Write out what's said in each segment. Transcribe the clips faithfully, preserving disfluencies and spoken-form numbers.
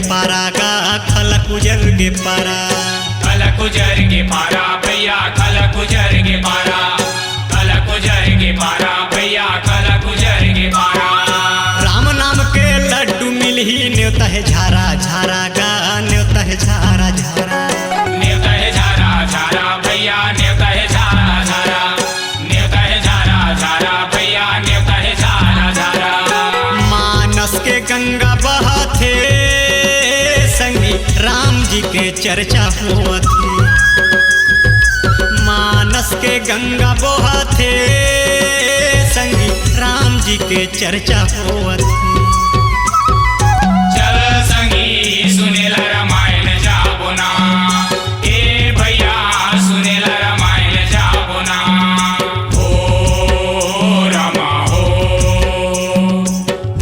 पारा गा, खलक उजर के पारा। खलक उजर के पारा भैया, खलक उजर के पारा। खलक उजर के पारा भैया, खलक उजर के पारा। राम नाम के लड्डू मिलही, नेवता हे झारा झारा गा, नेवता हे झारा झारा। नेवता हे झारा झारा भैया, नेवता हे झारा झारा। नेवता हे झारा झारा भैया, नेवता हे झारा झारा। मानस के गंगा बहत हे संगी, राम जी के चर्चा होवत हे। मानस के गंगा बहत हे संगी, राम जी के चर्चा होवत हे। चल संगी सुनेला रामायण जाबो ना, ए भैया सुनेला रामायण जाबो ना। हो रामा हो,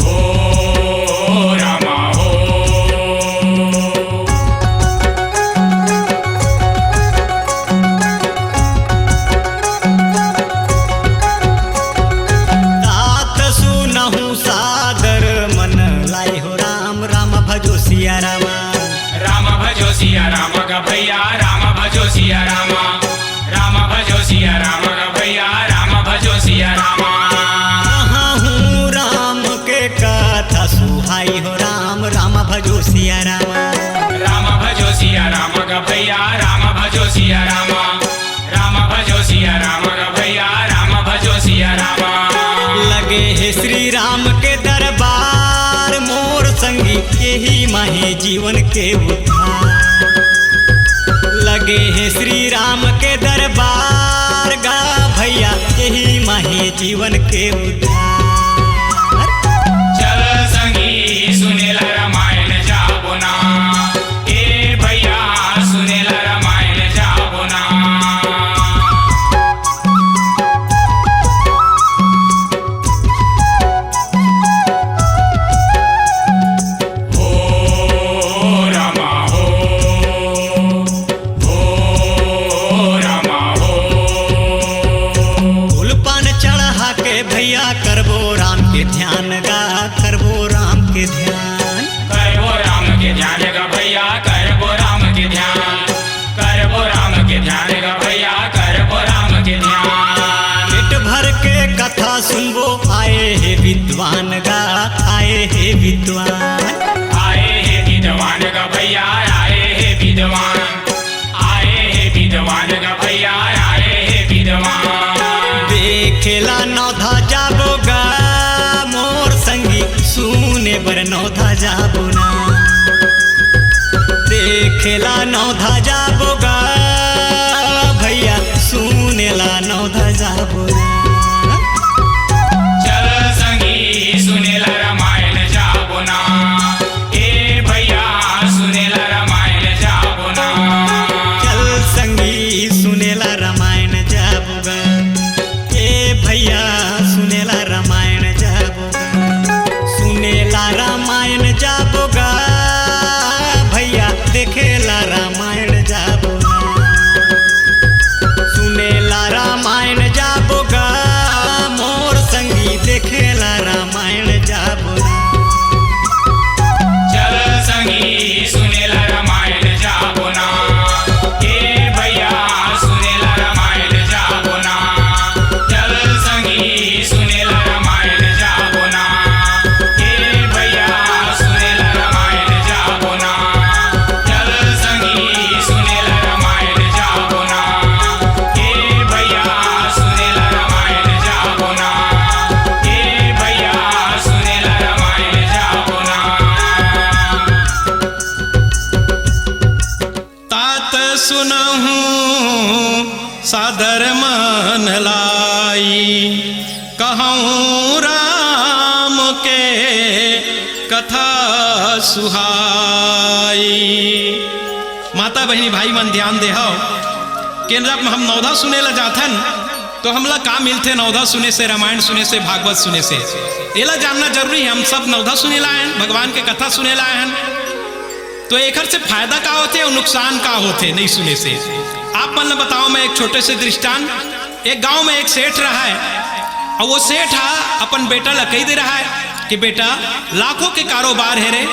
हो रामा हो। तात सुनहु सादर मन लाई हो राम, राम भजो सिया रामा। राम भजो सिया राम गा भैया, राम भजो सिया रामा। राम भजो सिया राम गा भैया, राम भजो सिया रामा। कहाँ हूँ राम के कथा सुहाई हो राम, राम भजो सिया रामा। राम भजो सिया राम गा भैया, राम भजो सिया रामा। राम भजो सिया राम गा भैया, राम भजो सिया रामा। लगे हे श्री राम के दरबार मोर संगी, यही माही जीवन के उद्धार। लगे हे श्री राम के दरबार गा भैया, यही माही जीवन के उद्धार। चल संगी सुनेला रामायण जाबो ना, ए भैया सुनेला रामायण जाबो ना। हो रामा हो, हो रामा हो। फूल पान चढ़ा के भैया करबो राम के ध्यान गा, करबो राम के ध्यान। करबो राम के ध्यान गा भैया, करबो राम के ध्यान। करबो राम के ध्यान गा भैया, करबो राम के ध्यान। पेट भर के कथा सुनबो आए हे विद्वान गा, आए हे विद्वान। आए हे विद्वान गा भैया, आए हे विद्वान। आए हे विद्वान गा भैया, आए हे विद्वान। देखेला नौधा जाबो गा मोर संगी, सुने बर नौधा जाबो ना। देखेला नौधा जाबो गा भैया, सुनेला नौधा जाबो ना। चल संगी सुनेला रामायण जाबो ना, ए भैया सुनेला रामायण जाबो ना। चल संगी सुनेला रामायण जाबो गा, ए भैया सुनेला रामायण जाबो गा। सुनेला रामायण जाबो गा भैया, देखेला रामायण जाबो ना। सुनेला रामायण जाबो गा मोर संगी, देखेला रामायण जाबो ना। चल संगी सुनेला रामायण जाबो ना, ए भैया सुनेला रामायण जाबो ना। चल संगी सुनेला रामायण जाबो ना, ए भैया सुनेला रामायण जाबो ना। चल संगी सुनेला रामायण जाबो ना, ए भैया सुनेला रामायण जाबो ना, ए भैया सुनेला रामायण जाबो ना। तात सुनहु सादर मन लाई, कहूँ राम के कथा सुहाई। माता बहिनी भाई मन ध्यान देहव, केंद्र में हम नवधा सुने ला जाथन, तो हमला का मिलथे नवधा सुने से, रामायण सुने से, भागवत सुने से? एला जानना जरूरी है। हम सब नवधा सुने ला आए हन, भगवान के कथा सुने ला आए हन, तो एखर से फायदा का होथे अउ नुकसान का होथे नहीं सुने से? आप मन ल बताओ मैं एक छोटे से दृष्टांत। एक गांव में एक सेठ रहा है, अउ वो सेठ हा अपन बेटा ल कहि दे रहा है कि बेटा, लाखों के कारोबार हे रे,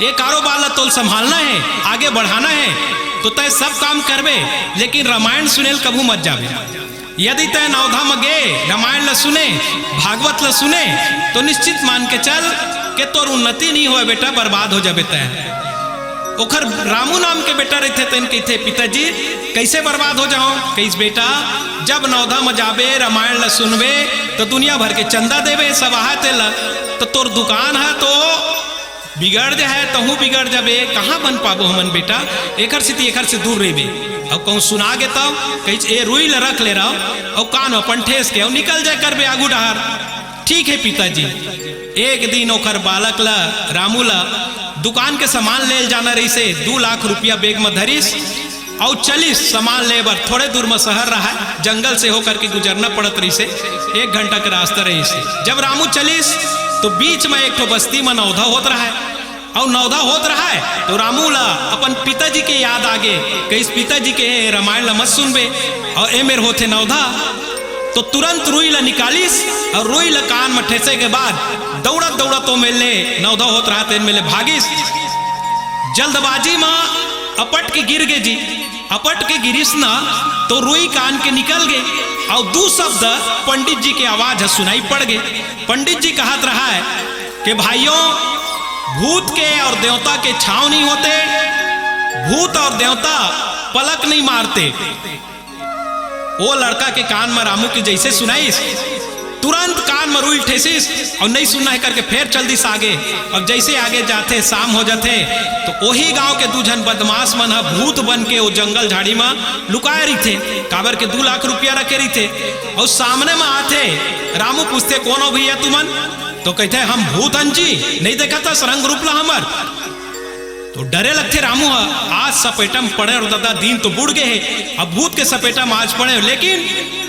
ये कारोबार ला तोल संभालना हे, आगे बढ़ाना हे, तो तय सब काम करबे, लेकिन रामायण सुने ल कभू मत जाबे। यदि तय नवधा म गे, रामायण ला सुने, भागवत ला सुने, तो निश्चित मान के चल के तोर उन्नति नहीं होय बेटा, बर्बाद हो जाबे तय। ओखर रामू नाम के बेटा रहिथे, तेन कहिथे, "पिताजी, कइसे बर्बाद हो जाओ?" कहिस, "बेटा, जब नवधा म जाबे, रामायण ला सुनबे, तो दुनिया भर के चंदा देबे, सब आहा तेला, तो तोर दुकान ह तो बिगड़ जाय, तहूँ बिगड़ जाबे, कहाँ बन पाबो हमन बेटा, एखर सेती एखर से दूर रहिबे।" अउ कहूँ सुना गे तव, कहिच, "ए रुई ल रख ले रहो, अउ कान म पंठेस के, अउ निकल जाय करबे आगू डहार।" "ठीक हे पिताजी।" एक दिन ओखर बालक ल, रामू ल, दुकान के सामान लेल जाना रहिसे, दू लाख रुपया बेग म धरिस, अउ चलिस सामान ले बर। थोड़े दूर म शहर रहय, जंगल से होकर के गुजरना पड़त रहिसे, एक घंटा के रास्ता रहिसे। जब रामू चलिस, तो बीच म एक ठो बस्ती म नवधा होत रहय, अउ नवधा होत रहय, तो रामू ला अपन पिताजी के याद आगे, कहिस, "पिताजी के रामायण ला मत सुनबे, अउ ए मेर होथे नवधा।" तो तुरंत रुई ला निकालिस, अउ रुई ला कान म ठेसे के बाद दौड़त दौड़त ओ मेर ले, नवधा होत रहय तेन मेर ले भागिस। जल्दबाजी म अपट के गिर गे जी। अपट के गिरिस न, तो रुई कान के निकल गे, अउ दू शब्द पंडित जी के आवाज ह सुनाई पड़ गे। पंडित जी कहत रहय कि भाइयों, भूत के और देवता के छांव नहीं होते, भूत और देवता पलक नहीं मारते। ओ लड़का के कान म रामू के जइसे सुनाइस, तुरंत कान म रुई ठेसिस अउ नइ सुनना हे करके फेर चल दिस आगे। अब जइसे आगे जाथे, शाम हो जाथे, तो ओही गांव के दू झन बदमाश मन ह भूत बन के ओ जंगल झाड़ी म लुकाए रहिथे, काबर के दू लाख रुपया रखे रहिथे। अउ सामने म आथे, रामू पूछथे, "कोन हो भैया तुमन?" तो कहिथे, "हम भूत हन जी, नइ देखत हस रंग रूप ला हमर?" तो डरे लगथे रामू ह, आज सपेटा म पड़े अउ ददा दिन तो बुड़ गे हे, अब भूत के सपेटा म आज पड़े। लेकिन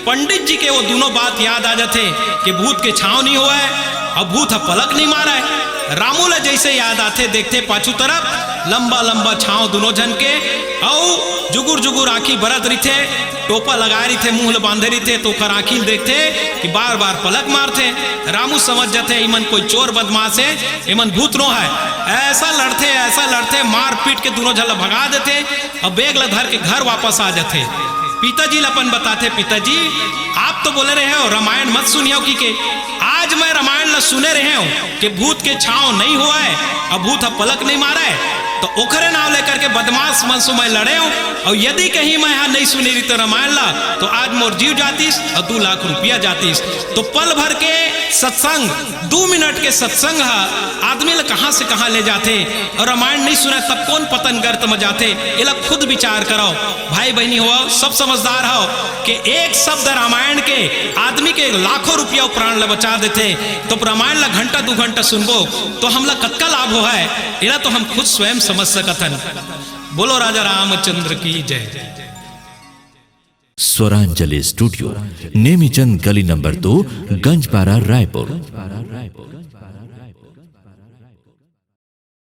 पंडित जी के वो दूनों बात याद आ जाथे कि भूत के छांव नहीं होवय, अब भूत ह पलक नहीं मारय। रामू ला जइसे याद आथे, देखथे पाछू तरफ लंबा लंबा छांव दूनों झन के, अउ जुगुर जुगुर आंखी बरत रहिथे, टोपा लगाए रहिथे, मुंह ल बांधे रहिथे, तो ओकर आंखी ल देखथे कि बार बार पलक मारथे। रामू समझ जाथे, "इमन कोई चोर बदमाश हे, एमन भूत नो हय।" ऐसा लड़थे, ऐसा लड़थे, मार पीट के दूनों झन ल भगा देथे, अउ बेग ल धर के घर वापस आ जाथे। पिताजी ल अपन बताथे, "पिताजी, आप तो बोले रहे हो रामायण मत सुनियो की के, आज मैं रामायण ल सुने रहे हूँ कि भूत के छांव नहीं होवय, अउ भूत ह पलक नहीं मारय, तो ओखरे नाव लेकर के बदमाश मन से मैं लड़े हूँ, अउ यदि कहीं मैं हा नहीं सुने रहितेंव रामायण ला, तो आज मोर जीव जातिस अउ दू लाख रुपया जातिस।" तो पल भर के सत्संग, दू मिनट के सत्संग ह आदमी ल कहाँ से कहाँ ले जाथे, अउ रामायण नहीं सुने तब कोन पतन गर्त म जाथे, एला खुद विचार करव। भाई बहिनी हो, सब समझदार हो कि एक शब्द रामायण के आदमी के लाखों रुपया अउ प्राण ल बचा देथे। तो रामायण ला घंटा दू घंटा सुनबो तो हमला कतका लाभ होहय, एला तो हम खुद स्वयं समझ सकत हन। बोलो राजा रामचंद्र की जय। स्वरांजलि स्टूडियो, नेमीचंद गली नंबर दो, गंजपारा, रायपुर।